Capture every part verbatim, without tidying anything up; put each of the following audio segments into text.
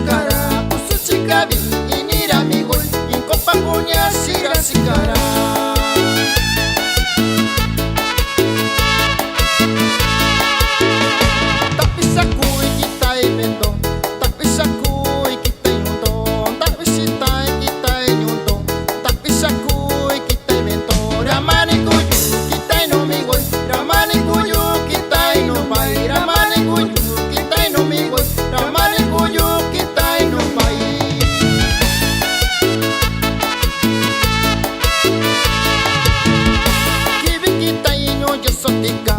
Kara, kusu chikabi, inira migo, inkopa kunya sira sikara. Takpi saku ikitai bento, takpi saku ikitai nundo, takpi sitai ikitai nundo, takpi saku ikitai bento, ramani kuyu kitai no migo, ramani kuyu kitai no bai, ramani kuyu kitai no migo, ramani kuyu kitai no bai. Kibi kitai no yo sotika,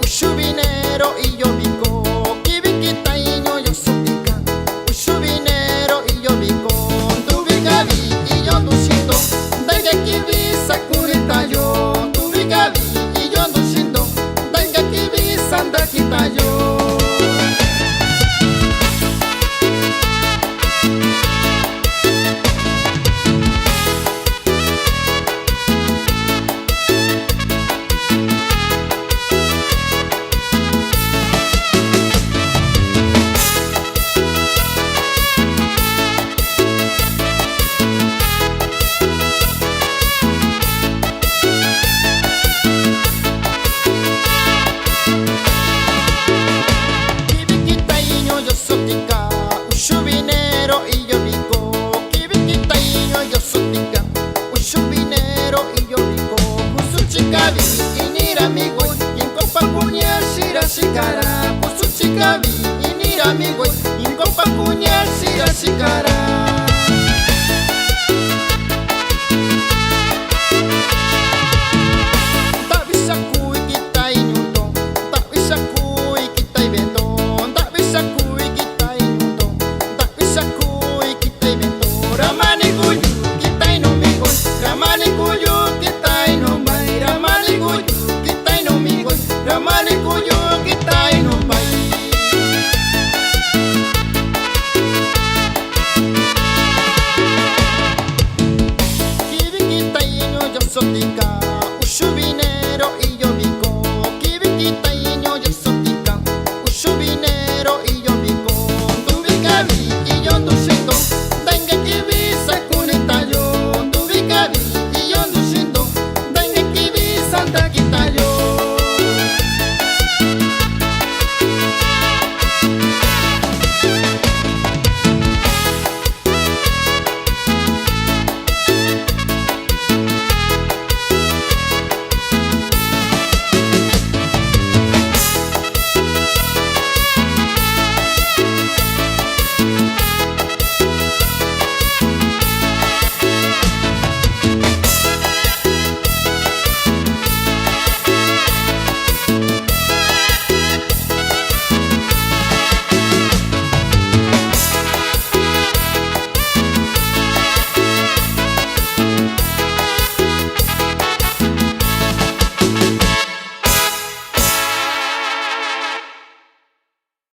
ushubinero iyo biko. Kibi kitai no yo sotika, ushubinero iyo biko. Tubi gabi iyo dushito, daiga kibi sakurita yo. Tubi gabi iyo dushito, daiga kibi sandakita yo. Kibi kitai no yo sotika, ushubinero iyo biko. Kibi kitai no yo sotika, ushubinero iyo biko. Kusu chikabi, inira migo, inkopa kunya sira sikara. Kusu chikabi,